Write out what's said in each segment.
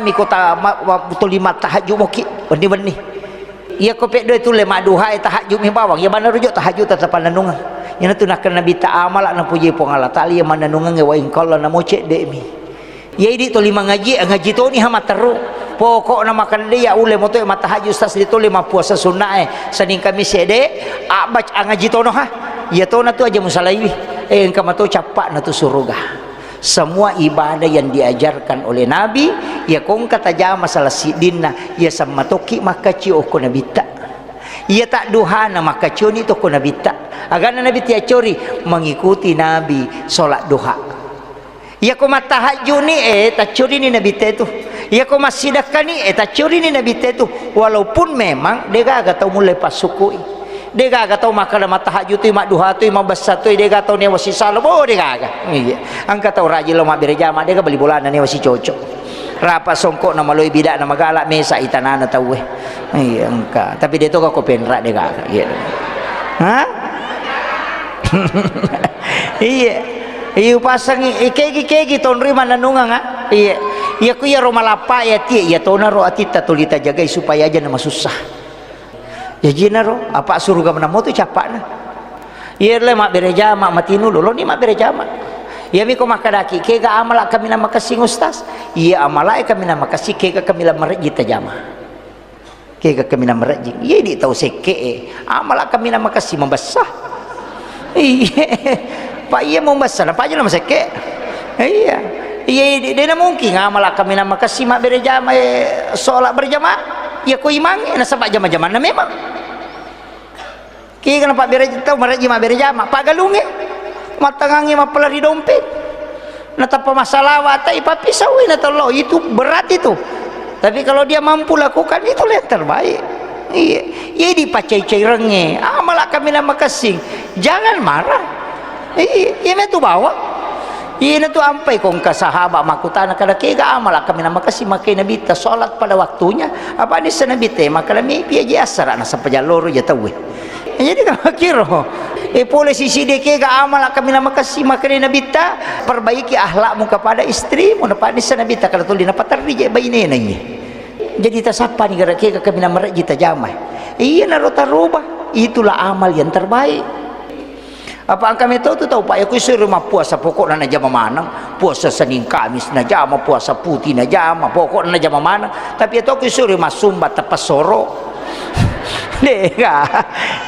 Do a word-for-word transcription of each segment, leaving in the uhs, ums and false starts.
Miko ta-, ma-, ma-, tuli mattahajju moki, wenni-wenni. Iya ko peddoe tulle madduha e tahajju mi bawang, iya maneng rujuk tahajju tetap panennungeng. Iyanatu nakkeda Nabitta amala napuji Puang Allah Taala iya manennungengnge wa in qalla namo cedde mi. Iya idi tuli mangaji, ngaji toni ha matteru. Pokokna makkeda de iya ulle moto e mattahajju stas de tuli mappuasa sunna e, Senin Kamis e de, abbac angaji tono ha. Iya tona tu aja musalaiwi. Eh, engka mato cappa'na tu suruga. Semua ibadah yang diajarkan oleh Nabi, iya ko engka tajama salah siddinna, iya sammatokki makkacio okko Nabitta. Iya tadduhana makkacioni tokko Nabitta. Agana Nabi tiaccori mengikuti Nabi sholat duha. Iya ko mattahajjuni, eh, taccorini Nabitta itu. Iya ko massidekkani, eh, taccorini Nabitta itu. Walaupun memang degaga tau mulle passukui. Degaga tau makkeda mattahajju tui, madduha tui, mabessa tui, dega tau newa sisalo, bo degaga. Iya. Engka tau rajin lo mabbere jama, dega bali bolana newa sicoco. Rapa songkokna maloi bidana magala mesa itanana tauwe. Iya, engka. Tapi de toga ko penra degaga. Iya. Hah? Iya. Iya, upasangi, eh, kegi-kegi tonroi manennungeng, ah. Iya. Iya, ku iya ro malappa ya tie, iya tona ro atitta tuli tajagai supaya aja na masussa. Jajinaro, apa suruga menamo tu cappa'na. Iya le mabbere jama, matinu loloni mabbere jama. Iya miko makkadaki, kega amala kaminang makessing Ustaz? Iya amala e kaminang makessing, kega kaminang marejji tajama. Kega kaminang marejji. Iya di tau sekke e. Amala kaminang makessing mabessa. Iya. Pak iya mau mabessa, napa aja nama sekke. Iya. Iya, de, de na mungkin amala kaminang makessing mabbere jama, eh, sholat berjamaah. Iya ko imang, eh, nasaba jama-jamanna memang. Kega napabbere tau marejji mabbere jama, paggalungnge, mattangangnge mappalari dompet. Natappa massalawa, tai pappisauwi na tollo, itu berat itu. Tapi kalau dia mampu lakukan, itulah yang terbaik. Iya, iya dipacai-cairengnge, amala kaminang makessing, jangan marah. Iya, iya metu bawang. Iyana tu ampai ko engka sahaba makkutana kada kega amala kaminang makessing makkeda Nabitta sholat pada waktunya. Apa nissa Nabitta makkeda mepi aja assara nasaba jalloro ja tauwe. Jadi kira e pole sisi de kega amala kaminang makessing makkeda Nabitta perbaiki akhlakmu kepada istrimu. Napa nissa Nabitta kada tuli napaterri je bainena iye. Jadi tasappani gara kega kaminang marejji tajama. Iyanaro taroba. Itulah amal yang terbaik. Apa engka meto tu tau, Pak, ya, ku isuri mappuasa, pokokna najama maneng, puasa Senin Kamis najama, puasa puti najama, pokokna najama maneng. Tapi ya to ku isuri massumba teppesoro. Dega,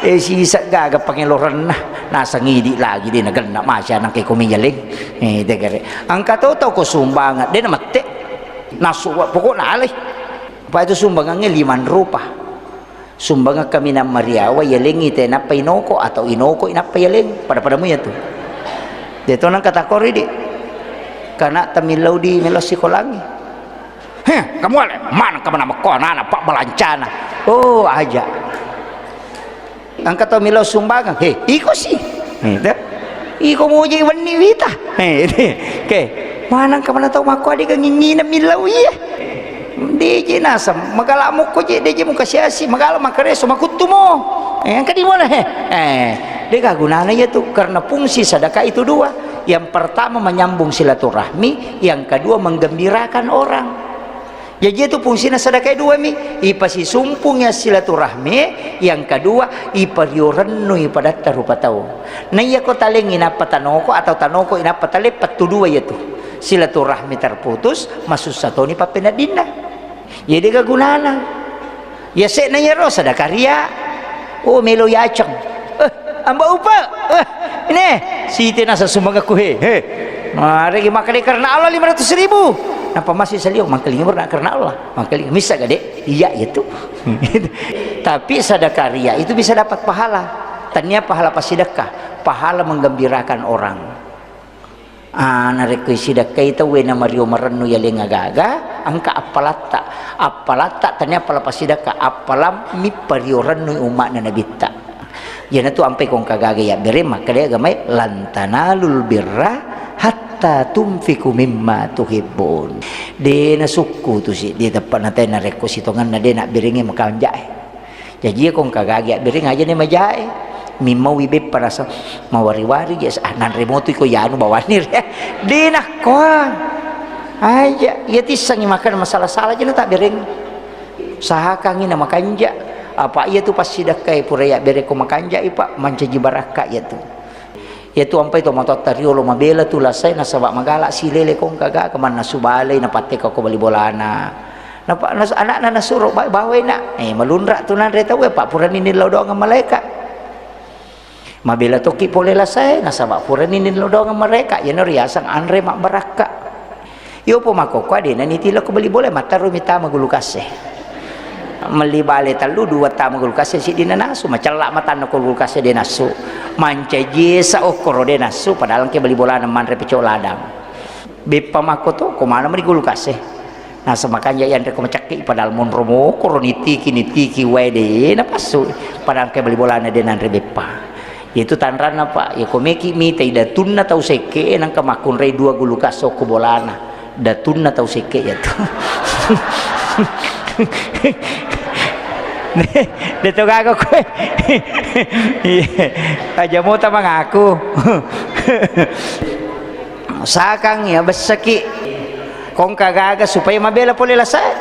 eh, sisek gaga pangelorenna, nasang idi lagi de nagenna masya nang ke komi yaleng. Eh, degare. Engka to tau ko sumbangan, de namette. Nasu, pokokna alai. Pak, itu sumbangannya lima rupa. Sumbangeng kaminang mariawa, yalengngi te nappa inoko atau inoko inappa yaleng, pada-pada muya tu. De to nang katakori di. Kana tamillau di melo sikolangi. Heh, kamu ale, mana kamu nama ko anak-anak pak balancana. Oh, aja. Engka tau millau sumbangeng. He, iko si. He, de. Iko muji wenni wita. He, de. Ke, mana kamu tau mako adega ngingina millau iya. Deje naseng, magala mokko je, deje muka siasi, magala makareso, makuttumo. Eh, engka di mona, he. Eh, dega gunana iya tu, karena fungsi sedekah itu dua. Yang pertama menyambung silaturahmi, yang kedua menggembirakan orang. Jaji itu fungsina sedekah dua mi, ipasisumpung ya silaturahmi, yang kedua, ipario rennui padatta rupa tau. Na iya ko talengi nappa tanoko atau tanoko inappa tale, pettu dua iya tu. Silaturahmi terputus, masussa toni pappeneddinna. Iya dega gunana. Ya sekna iyaro sadaka ria. Oh, melo yaceng. Eh, amba upa. Eh, ini site nasa sumbangakku he. He. Maregi makkeda karena Allah lima ratus ribu. Napa masih salio makkeda karena Allah. Makkeda misa gade. Iya itu. Tapi sadaka ria itu bisa dapat pahala. Tania pahala pasidekka, pahala menggembirakan orang. Ah, narekko isidekkai tauwe na mario marennu yaleng agaga, engka appalatta. Appalatta tania appala pasidekka, appala mippario rennui umma'na Nabitta. Iyanatu ampai ko engka gaga yabbere makkeda agamae, "Lan tanalul birra hatta tunfiqu mimma tuhibbun." De nasukku tu si, de teppa natai narekko sitongenna de nabberengi makanjae. Jaji, iya ko engka gagi abbere ngaja ni majae. Mimmau i beppa rasa mawari-wari je, ah, nanre motu iko yanu bawani re. De nakkoa. Aja, iya tissengngi makkeda masala-sala jena tabbereng. Usahakangngi na makanja. Apa iya tu passidakkae pura iya bere ko makanja ipa, mancaji barakka iya tu. Iya tu ampai to matoatta riolo mabela tu lasae nasaba magala silele kongka gaga mannasu balei napatteka ko bali bolana. Napa nas-, anakna nasuro ba-, bawai nak. Eh, malunra tu nanre tau, eh, pak purani nillau doang malaika. Mabela tokki pole lasae, nasaba purani nillau doang mereka, iyana riaseng anre mabbarakka. Iyo po makkokko adena nitila ko bali bola, mattaro mitama gulukase. Melli bale tellu, dua tama gulukase, siddi nanasu, macella matanna ko gulukase de nasu. Mancaji esa okkoro de nasu, padahal engke bali bolana manre pecok ladang. Beppa makko to, ko mana meri gulukase. Nasa makanja yanre ko macakki, padahal monro mokoro nitiki, nitiki wae de napassu. Padahal engka bali bolana de nanre beppa. Itu tanranna, Pak. Ya ko meki mitai datunna tau sekke, nangka makkunrai dua gulukase okko bolana. Datunna tau sekke ya tu. De, de to gaga koe. Iya. Aja mota mangaku. Sakang ya bessaki. Kongka gaga supaya mabela pole lasae.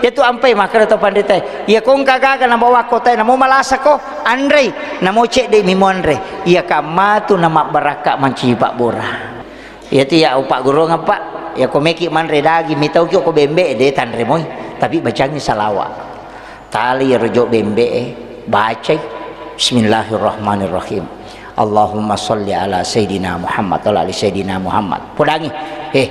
Iya tu ampai makkeda tau panritae. Iya kongka gaga nabawa kotae, namo malasa ko, anrei, namo cedde mi monre. Iya kamma tu namabbarakka mancaji pabbora. Iya tu ya upaggurungeng, Pak. Iya ko meki manre daging, mitauki ko bembe de tanre moi. Tapi bacangi salawa. Tali iyaro jo bembe'e, bacai, "Bismillahirrahmanirrahim. Allahumma sholli ala Sayyidina Muhammad wa ala ali Sayyidina Muhammad." Podangi, "Eh,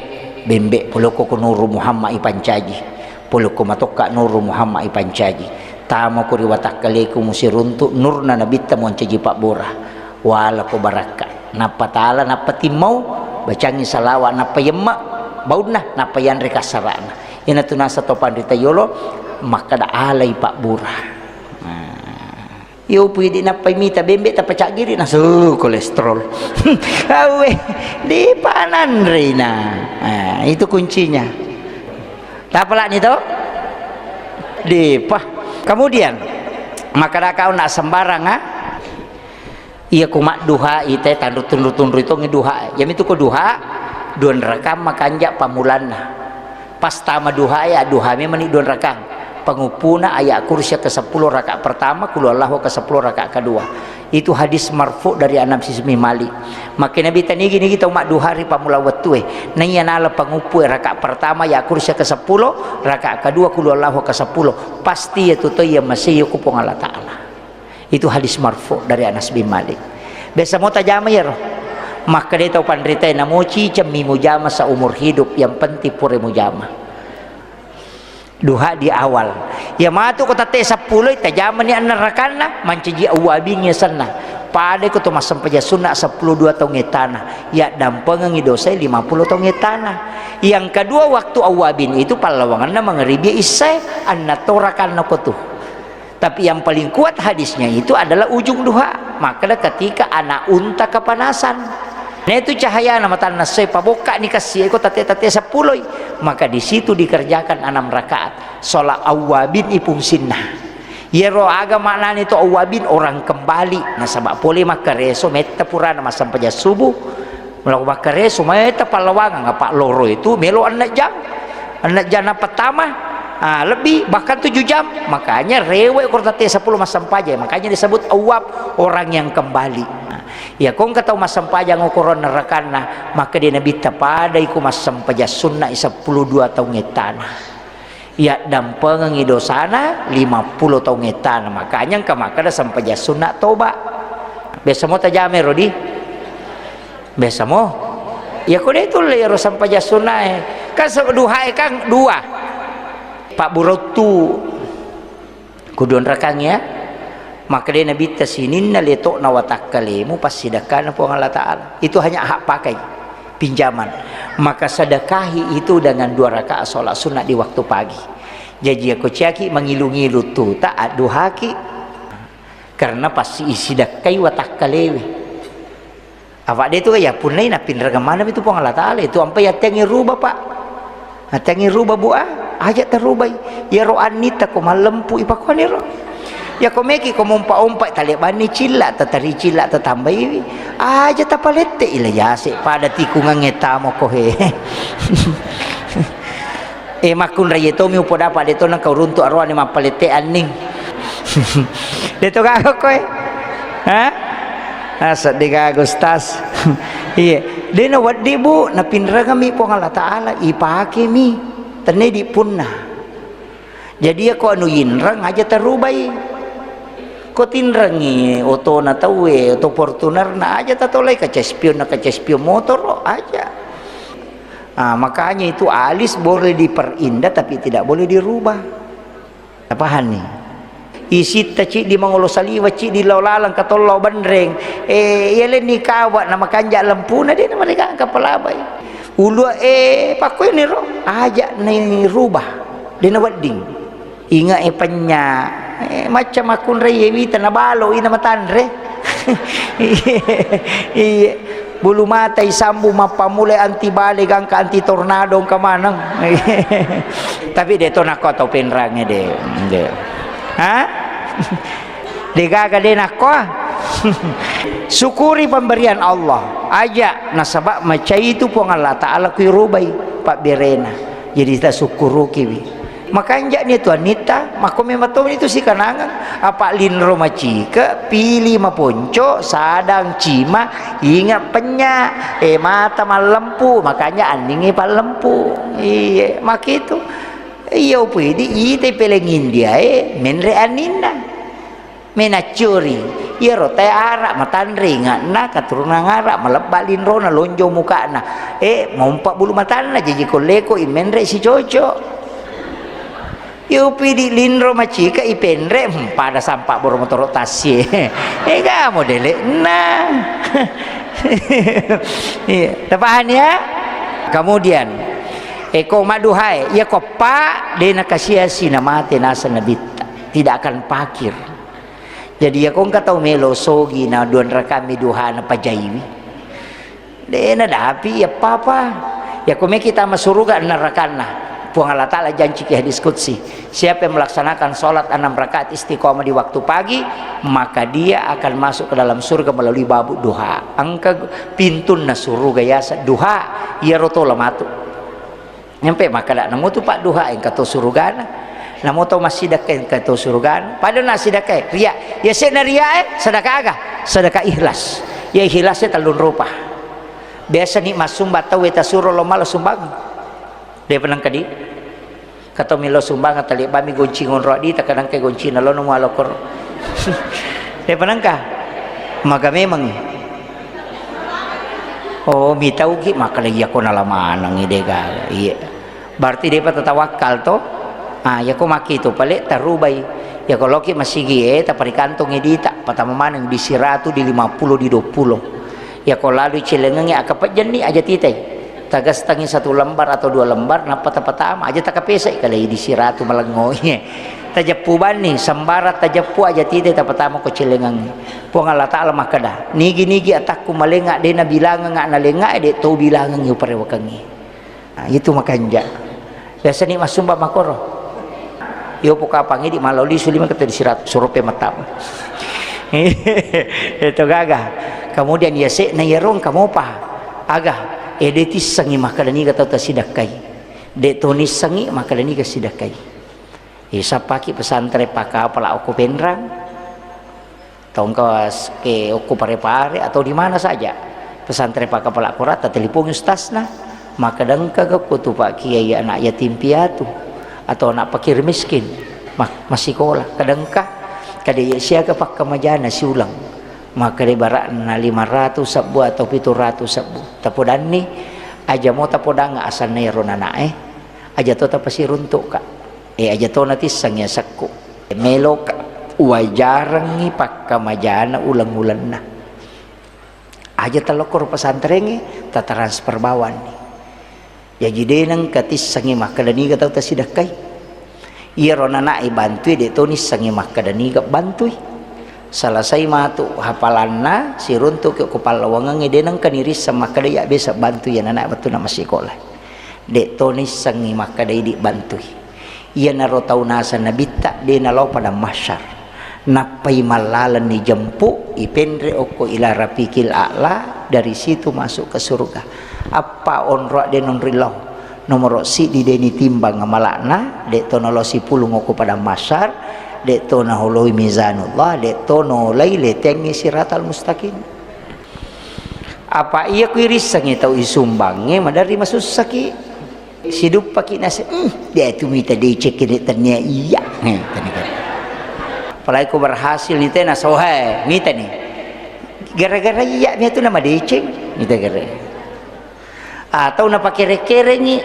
bembe, polokko ko Nuru Muhammad ipancaji. Polokko matokka Nuru Muhammad ipancaji. Tama ko ri watakkaleku musiruntu nurna nabitta moncaji pabbora. Wala ko barakka." Nappa tala, nappa timmau, bacangi salawa, nappa yemma baunna, nappa yanre kassarana. Iyanatu nasa to panrita yolo makkeda alai pabbura. Nah, iyo pui di nappai mita bembe tappa caggiri nasu kolesterol. Awe, di pananrina. Nah, itu kuncinya. Tapalani to? Dipa. Kemudian makkeda kau nak sembarang, ah? Iya ku madduhai te tanru tunru-tunru tongi duha. Yamitu ko duha, dua rakang makanja pamulanna. Pas tama duha ya, duha memang ni dua rakang. Penguppuna ayat kursi ke sepuluh rakaat pertama, kulu Allahu ke sepuluh rakaat kedua. Itu hadis marfu dari Anas bin Malik. Maka Nabi tanigi-nigi tau madduha ri pammula wettue. Naiya nala panguppu rakaat pertama ayat kursi ke sepuluh, rakaat kedua kulu Allahu ke sepuluh. Pasti ya tu iya masih ku Puang Allah Ta'ala. Itu hadis marfu dari Anas bin Malik. Biasa mo tajama iyaro. Makkeda tau panritae, namoci cemmi mujama seumur hidup, yang penting pura mujama. Duha di awal. Ya matu ko tette seppulo, tajamani anna rakanna, mancaji awwabin yasenna. Pada ko to massempajang sunna seppulo dua taung ettana, ya dampengengi dosa lima puluh taung ettana. Yang kedua, waktu awwabin itu pallawanganna mangribi issae, anna to rakanna ko tu. Tapi yang paling kuat hadisnya itu adalah ujung duha. Makkeda ketika anak unta kepanasan. Nah, itu cahayana matanna essoe, pabokkani kassi, iko tette-tette seppuloi. Maka di situ dikerjakan enam rakaat. Sholat awwabin ipungsinna. Iyaro aga maknani to awwabin, orang kembali. Nasaba pole makkareso metta purana massempajang subuh. Melo makkareso metta pallawangang, apa loro itu melo enneng jam. Enneng jam na pertama, ah, lebih, bahkan tujuh jam. Makanya rewe ko tette seppulo massempajang. Makanya disebut awwab, orang yang kembali. Nah, ya kongka tau massempajang okoro nerrakanna, maka di Nabitta padai ku massempajang sunna seppulo dua taung ettana. Ya dampengengi dosana lima puluh taung ettana. Makanya engka makkeda sempajang sunna toba. Biasa mo tajame rodi. Biasa mo. Ya ko de tulle ro sempajang sunnae. Kan se-, duhae kan dua. Pak Burottu. Kuduanrakang ya. Maka de Nabitta sininna letokna watakkalemu passidakkana Puang Allah Ta'ala. Itu hanya hak pakai, pinjaman. Maka sedekahi itu dengan dua rakaat sholat sunnah di waktu pagi. Jaji ako ciaki mangilu-ngilu tuta adduhaki. Karena pasti isidakkai watakkalewe. Apa de tu ya punnai napinrengeng maneng itu Puang Allah Ta'ala itu ampai attengi ruba, Pak. Attengi ruba, Bu, ah, aja tarubai. Iyaro annitta ko mallempu ipakuaniro. Ya ko meki ko mompa-ompa talebanni cilla, tatari cilla tatambaiwi. Aja tapalette ila yase pada tikungangnge tamo ko he. Eh, makkunrai tomi upoda, Pak, de to nengka uruntu aroane mappalette anning. De to gaga koe. Ha? Ah, seddi gaga, Ustaz. Iya. De na wedding, Bu, napinrengami Puang Allah Taala, ipakemi. Tenne di punna. Jadi, iya ko anu inreng aja tarubai. Ko tinrengi otona tauwe, oto Fortunerna aja tatolai, kaca spion na kaca spion motoro aja. Ah, makanya itu alis boleh diperindah tapi tidak boleh dirubah. Tapahanni? Isitta ciddi mangolo saliwa, ciddi lao laleng katollo benreng. Eh, iya lenni kawa na makanja lempuna, de na mereka angka palabai. Ulua, eh, pakkuini ro, aja ni rubah. De na wedding. Inga e penya. Eh, macca makkunrai e wita na balo ina matanre. Iya. Bulu mata isambung mappamulai anti bale gangka anti tornado engka maneng. Tapi de to nakko tau penrange de. De. Ha? De gaga de nakko. Syukuri pemberian Allah. Aja nasaba macai itu Puang Allah Taala kui rubai pabberena. Jadi tasukkurukiwi. Makanja'ni tu annitta, makko memang to itu sikanangang. Apa linro macike, pili maponco, sadang cima, inga penya, eh, mata mallempu, makanya anningi pallempu. Iya, makitu. Iya, upidi, ite peleng India, eh, menre anninna. Menaccuri, iyaro tae ara matanre inga'na, katurunan ara, malebba linrona, lonjong muka'na. Eh, mompa bulu matanna, jaji kolleko imenre sicoco. Iyupidi linro macika ipenre, hmm, pada sampa boro motoro tassie. Eh, ga modele'na. Iya, tapahani ya? Kemudian, eko maduhae, iya ko pa, de nakasiasi namate naseng nabitta. Tidak akan pakir. Jadi, iyako engka tau melo sogi na duanrakami duhana pajaiwi. De nadapi iya papa. Iyako meki tama suruga enneng rakanna. Puang Allah Ta'ala janciki hadis qudsi, "Siapa yang melaksanakan salat enam rakaat istiqomah di waktu pagi, maka dia akan masuk ke dalam surga melalui babu duha." Engka pintunna suruga yaseng duha, iyaro tola matu. Nyampe makkeda, "Namo tu padduha engka to surugana, namo to massidekka engka to surugana." Pada na sidekkae, ria. Yase'na ria e, sedekah aga? Sedekah ikhlas. Ya ikhlas e tellung rupa. Biasa ni massumba tau e tasuro lo mala sumbang. De peneng kedi. Kato milo sumbang tali bami gonci ngonro di, takadang ke gonci na lo namo alokor. De penengka? Maga memang. Oh, mitauki makkeda iyako nala manengngi de gaga. Iya. Berarti depa tatawakkal to? Ah, iyako makkitu pale tarubai. Iyako loki masigi e, taparikantongi dita, patama maneng di siratu, di lima puluh, di dua puluh. Iyako lalui cilengengnge, akapejjenni aja titai. Tagastangi satu lembar atau dua lembar, nappa tapatama aja, takapesai kalai di siratu malengngoi. Tajeppu banni, sembarang tajeppu aja titai tapatama ko cilengengnge. Puang Allah Ta'ala makkeda, "Nigi-nigi atakku malenga, de nabilangenga nalenga, de to bilangengngi uparewakengngi." Nah, itu makanja. Biasa ni massumba makoro. Yo pokapang idi maloli sulima kata di sirat, surupe matama. Itu gaga. Kemudian ya sekna ya rong kamopa. Aga, ede tissengi makkeda niga tau tasidakkai. De to nissengi makkeda niga sidakkai. Isappaki pesantren pakapala okko Penrang. Tongka s-, ke okko Pare-Pare atau di mana saja. Pesantren pakapala Quran, tatelepongi ustazna. Makkeda engka ko tu Pak Kiai anak yatim piatu atau anak fakir miskin. Ma-, massikola. Kadengka, kada iya siaga pakkamajana siuleng. Makkeda barakna lima ratus sebbu atau pitu ratus sebbu. Tapodanni, aja mo tapodang asanna ero nanae. Aja to tapasiruntukka. Eh, aja to natisseng yasekku. Meloka wajarengngi pakkamajana uleng-ulenna. Aja talokkoro pesantrengnge, tatransfer bawanni. Jaji de nengka tissengngi makkeda niga tau tasidakkai. Iyaro nanae bantui, de to nissengngi makkeda niga bantui. Selesai matu hafalanna, siruntuki ko pallawangengnge, de nengka nirisseng makkeda iya biasa bantui iya nanae wettunna massikola. De to nissengngi makkeda idi bantui. Iyanaro tau naseng nabitta de nalao padang mahsyar. Nappai mallalenni jempu, ipenre okko ila rafiqil a'la, dari situ masuk ke surga. Appa onroa de nonri lao. Nomoro siddi de' nitimbang amala'na, de' to nalo sipulung okko padang mahsyar, de' to naholoi mizanullah, de' to nolai letengngi siratal mustaqim. Apa iya ku irissengngi tau isumbangnge, maderri masussaki. Siduppaki nase, "Hmm, de' tu mita deceng kene tennia iya." Eh, tani kan. Apalagi ko berhasil ni tena sohe, mita ni. Gara-gara iya mia tu nama deceng, mita gara. Atau napakere-kerengngi,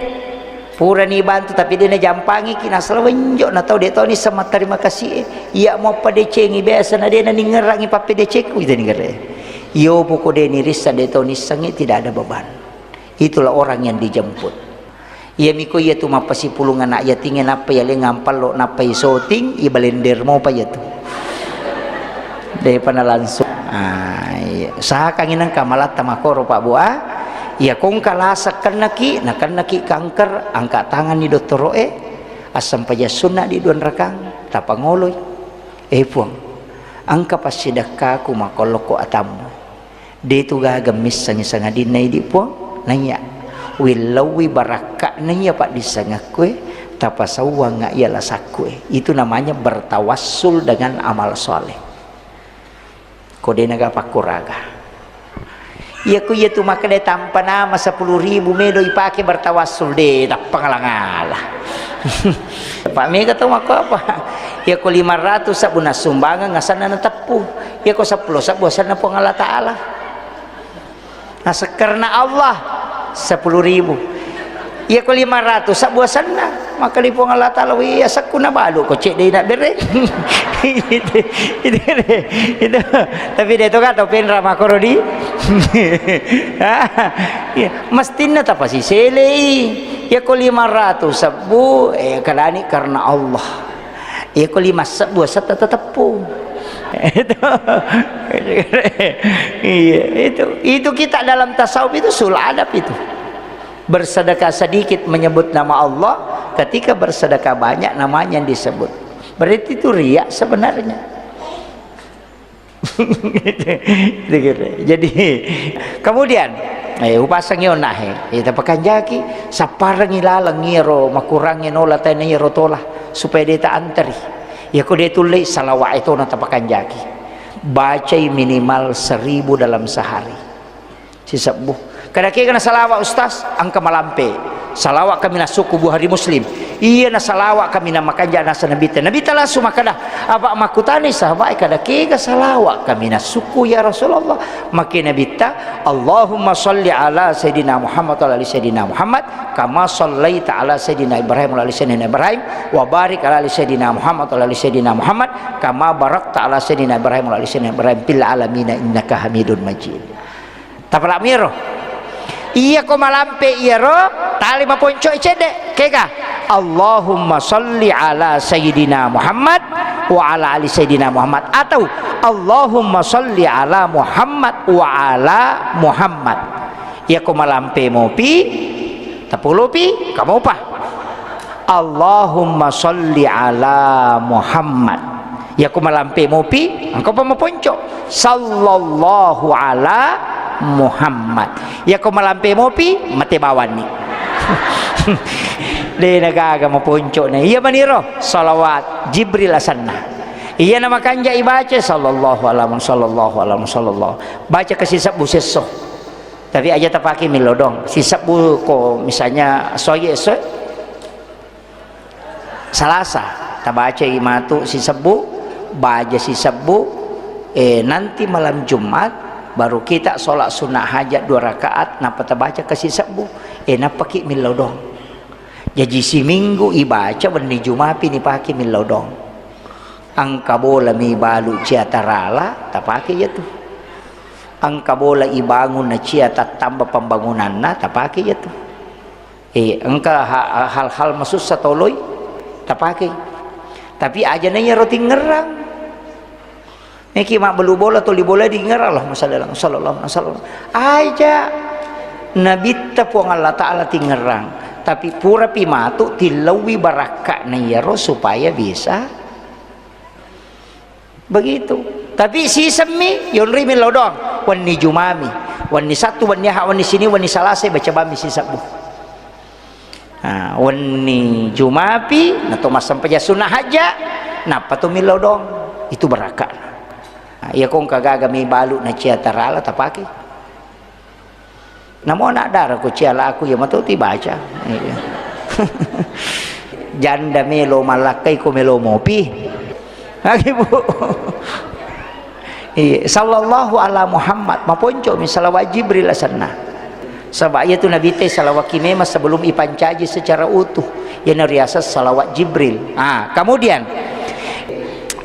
purani bantu tapi de' najampangiki, nasala wenjo na tau de' toni sama terima kasih e. Iya mo padecengi biasa na de' naningerangi pappedecekku, itu ningere. Iyo poko de' nirissa de' toni sengi, tidak ada beban. Itulah orang yang dijemput. Iya miko iya tu mappasipulung anak yatingnge nappa iya lengang pallo nappa isoting, iya balender mopa iya tu. De'pa na langsung. Ah, iya. Usahakangngi nengka malatta makoro, Pak Bu, ah. Iya, ko engka lasa kennaki, nakennaki kanker, angka tanganni dottoro'e, assempajang sunna di dua rakang, tapangoloi. Eh, Puang, engka passidekkaku makollokko atammu. De' tu gaga missengngi sangadinna idi, Puang. Naiya, willauwi barakka'na iya paddissengekkue, tapasauwangnga iya lasakkue. Itu namanya bertawassul dengan amal soleh. Ko de' naga pakkuraga. Iya ku iya tu makkeda tampa nama sepuluh ribu medo ipake bertawassul, de' tappa ngala-ngala. Pak mega tau makko apa? Iya ko lima ratus sabbu nassumbangeng asenna nateppu. Iya ko seppulo sabbu asenna Puang Allah Ta'ala. Naseng karena Allah, sepuluh ribu. Iya ko lima ratus sabbu asenna, maka di Puang Allah Ta'ala, "Wih, asekku nabalu ko cedde' na bere." Itu, itu, itu. Tapi de' to ka tau penra makoro di. Iya, mestinna tapasiselei. Iya ko lima ratus sabbu, eh, kadani karena Allah. Iya ko lima sabbu asetta teteppu. Itu. Iya, itu. Itu kita dalam tasawuf itu sul adab itu. Bersedekah sedikit menyebut nama Allah, ketika bersedekah banyak namanya yang disebut. Berarti itu riya sebenarnya. Jadi, kemudian, eh, upasangi onahe, eh, tapakanjaki, sapparengi laleng iyaro makurangnge nola tena iyaro tola, supaya de' ta anteri. Iya ko de' tullei, salawat itu na tapakanjaki. Bacai minimal seribu dalam sehari. Sisebbu. Kada kega na salawat, Ustaz? Engka malampe. Salawat kaminang sukku Bukhari Muslim. Iya na salawat kaminang makanja nasa Nabitta. Nabitta langsung makkeda, apa makkutani sahabat, kada kega salawat kaminang sukku ya Rasulullah? Makke Nabitta, "Allahumma salli ala Sayyidina Muhammad wa ala ali Sayyidina Muhammad, kama sallaita ala Sayyidina Ibrahim wa ala ali Sayyidina Ibrahim, wa barik ala ali Sayyidina Muhammad wa ala ali Sayyidina Muhammad, kama barakta ala Sayyidina Ibrahim wa ala ali Sayyidina Ibrahim fil alamina innaka Hamidun Majid." Tapala'miro. Iya ko malampe iyaro, tali maponco cedde. Kega? "Allahumma salli ala Sayyidina Muhammad wa ala ali Sayyidina Muhammad." Atau, "Allahumma salli ala Muhammad wa ala Muhammad." Iya ko malampe mopi, tapolopi, kamopa. "Allahumma salli ala Muhammad." Iya ko malampe mopi, engka pa maponco. "Sallallahu ala Muhammad." Iya ko malampe mopi, mate bawanni. De' na gaga maponco na. Iya maniro, salawat Jibril asenna. Iya na makanja ibaca, "Sallallahu ala Muhammad, sallallahu ala Muhammad, sallallahu." Baca ke sisebbu sesso. Tapi aja tapake millau doang. Sisebbu ko misalnya soye esso, Salasa, tabacai matu sisebbu, baja sisebbu, eh, nanti malam Jumat baru kita sholat sunnah hajat dua rakaat, nappa tabaca ke sisebbu, eh, nappaki millau doang. Jaji siminggu ibaca, wenni Jumapi nipake millau doang. Engka bola mi balu cia tarala, tapake iya tu. Engka bola ibangun na cia tattamba pembangunanna, tapake iya tu. Eh, engka ha-, hal-hal masussa toloi tapakei. Tapi aja na iyaro tingerang. Meki mabbelu bola, toli bola dingerang, Allahumma shalli ala, sallallahu alaihi wasallam. Aja Nabitta Puang Allah Ta'ala tingerang. Tapi purapi matu tillauwi barakka'na iyaro supaya bisa Begitu. Tapi sisemmi, yonrimi lao doang. Wenni Jumami, wenni Sattu, wenni Aha, wenni Sini, wenni Salasa, baca bammi sisebbu. Ah, wenni Jumapi, nato massempajang sunnah hajja, nappa to millau doang. Itu baraka'na. Ah, iya ko engka gaga mi balu na cia tarala tapake. Namo anak dara ko cia laku, iya mato ti baca. Iya. Janda melo malakkai ko melo mopi. Lagi, Bu. Iya, sallallahu ala Muhammad, maponco mi salawat Jibril asenna. Saba iya tu Nabitta salawaki memang sebelum ipancaji secara utuh. Iyana riaseng salawat Jibril. Ah, kemudian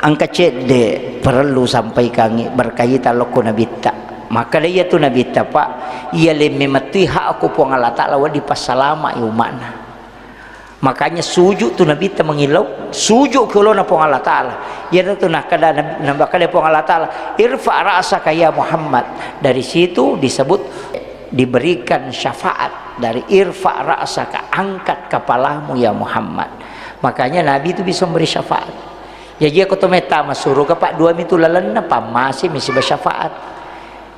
engka cedde perlu sampaikangi berkaitan lokko Nabitta. Maka iya tu Nabitta, Pak, iya lemme mettui hak ko Puang Allah Taala wedding passalama i umma'na. Makanya sujud tu Nabitta mangillau, sujud ke olona Puang Allah Taala. Iya tu nakkeda Nabi, nakkeda Puang Allah Taala, "Irfa ra'saka ya Muhammad." Dari situ disebut diberikan syafaat dari "Irfa ra'saka", angkat kepalamu ya Muhammad. Makanya Nabi itu bisa memberi syafaat. Jaji ko to metta masuruga, Pak, dua mi tu lalenna, pammase mi siba syafaat.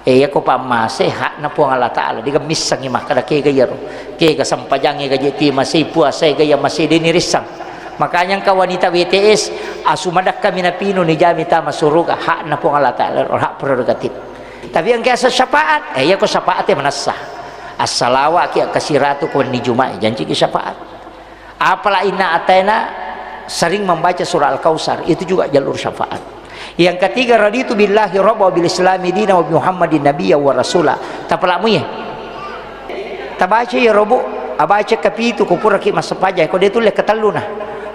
Eh, iya ko pammase hakna Puang Allah Taala, diga missengi makkeda kega iyaro, kega sempajang, ega je ti masei, puasa ega iya masei, de nirissang. Makanya engka wanita W T S, asu madakka mi napinu nijami tama suruga, hakna Puang Allah Taala, hak prerogatif. Tapi engka asa syafaat, eh, iya ko syafaat manessa. Assalawa ki kasiratu ko wenni Juma'i, janjiki syafaat. Apala inna ataina sering membaca surah Al-Kautsar, itu juga jalur syafaat. Yang ketiga, "Raditu billahi rabba wa bil islami dina wa bi Muhammadin nabiyya wa rasula." Tapalamu ye. Tabaca ya robu, abaca kapitu ko puraki massempajang, ko de tulle katelluna.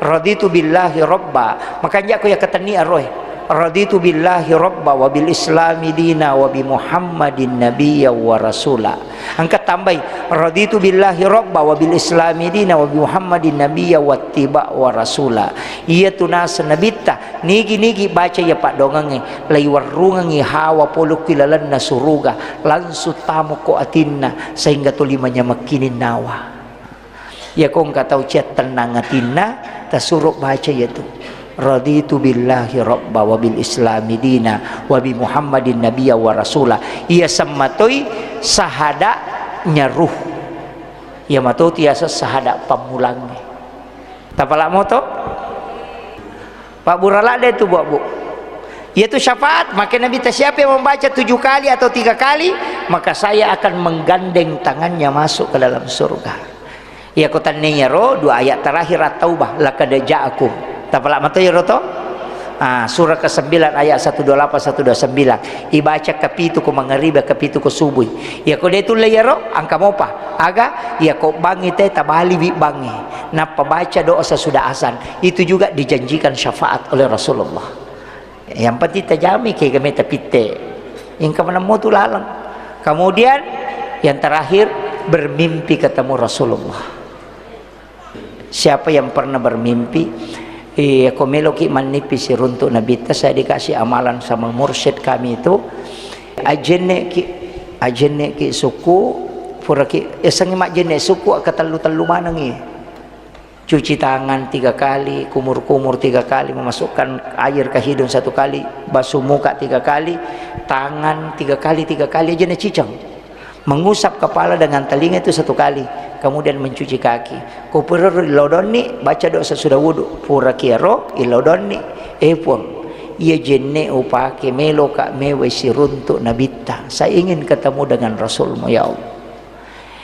"Raditu billahi rabba." Makanja ko ya katenni aroe. "Raditu billahi rabba wa bil islami dina wa bi Muhammadin nabiyya wa rasula." Engka tambai, "Raditu billahi rabba wa bil islami dina wa bi Muhammadin nabiyya wattiba wa rasula." Iya tu naseng Nabitta, nigi-nigi baca iya paddoangengnge, laiwerrungengngi hawa pole ki lalenna suruga, langsung tamu ko atinna, sehingga tuli manyamekkining nawa. Iya ko engka tau ciattennang atinna, tasuro baca iya tu. "Raditu billahi rabba wa bil islami dina wa bi Muhammadin nabiyya wa rasula." Iya semmatoi sahada nyaruh. Iya mato tiasa sahada pammulangnge. Tapala moto? Pak Burala de tu, Bu, Bu. Iya tu syafaat, maka Nabi ta, "Siapa yang membaca tujuh kali atau tiga kali, maka saya akan menggandeng tangannya masuk ke dalam surga." Iya, ko tanniyaro dua ayat terakhir At-Taubah, "Laqad ja'akum." Tapala mato iyaro to? Ah, surah kesembilan ayat satu dua lapan, satu dua sembilan. Ibaca kapitu ko mangariba, kapitu ko subui. Iya ko de tulle iyaro, engka mopa. Aga, iya ko bangngi te tabaliwi bangngi. Nappa baca doa sesudah azan. Itu juga dijanjikan syafaat oleh Rasulullah. Yang penting tajami kega meta pitte. Engka manemmo tu laleng. Kemudian yang terakhir, bermimpi ketemu Rasulullah. Siapa yang pernah bermimpi, eh, ko meloki mannipi siruntuk Nabitta, saya dikasih amalan sama mursyid kami itu, ajenneki, ajenneki suku, puraki, esengi majenne suku, akatellu-tellu manengi. Cuci tangan tiga kali, kumur-kumur tiga kali, memasukkan air ke hidung satu kali, basuh muka tiga kali, tangan tiga kali, tiga kali aja naciceng. Mengusap kepala dengan telinga itu satu kali, kemudian mencuci kaki. Ko pura ro ilodonni, baca doa sesudah wudhu. Pura kiaro ilodonni, eh Puang, iya jenne upake meloka mewai siruntuk Nabitta. Saya ingin ketemu dengan Rasulmu, ya Allah.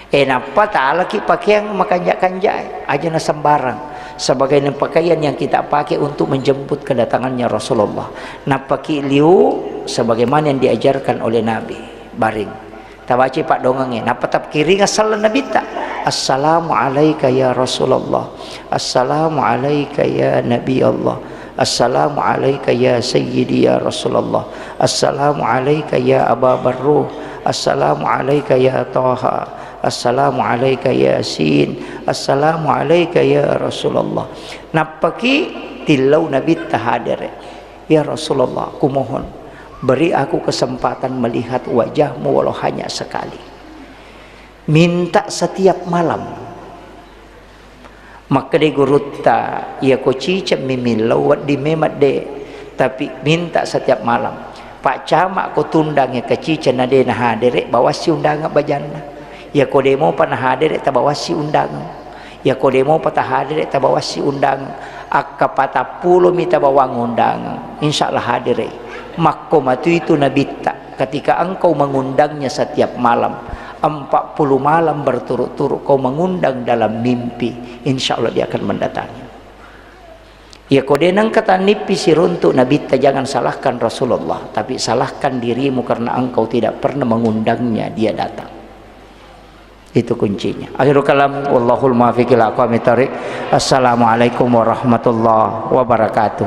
Eh, nappa talaki pakeang makanja-kanjae, aja na sembarang. Sebagai pakaian yang kita pakai untuk menjemput kedatangannya Rasulullah. Nappaki liu sebagaimana yang diajarkan oleh Nabi. Baring. Tabaci paddoangengnge. Nappa tapkiringa sallang Nabitta. "Assalamu alaika ya Rasulullah. Assalamu alaika ya Nabi Allah. Assalamu alaika ya Sayyidi ya Rasulullah. Assalamu alaika ya Aba Barruh. Assalamu alaika ya Taha. Assalamu alaika Yasin. Assalamu alaika ya Rasulullah." Nappaki tillau Nabitta hadere. "Ya Rasulullah, kumohon, beri aku kesempatan melihat wajahmu walau hanya sekali." Minta setiap malam. Makkedai gurutta, "Iya ko ciceng mi millau, wedding memang de, tapi minta setiap malam. Pak Camat ko tundangnge ke ciceng na de nahadere, bawassi undangan bajanna. Iya ko de mopa nahadere, tabawassi undangan. Yako de mopa tahadere, tabawassi undangan. Akka patappulo mi tabawang undangan, insya Allah hadere. Makko matu itu Nabitta, ketika engkau mengundangnya setiap malam, empat puluh malam berturut-turut kau mengundang dalam mimpi, insya Allah dia akan mendatangi. Yako de nengka tannippi siruntuk Nabitta, jangan salahkan Rasulullah, tapi salahkan dirimu karena engkau tidak pernah mengundangnya dia datang. Itu kuncinya. Akhirul kalam, wallahul muwaffiq ila aqwamit thariq. Assalamualaikum warahmatullahi wabarakatuh.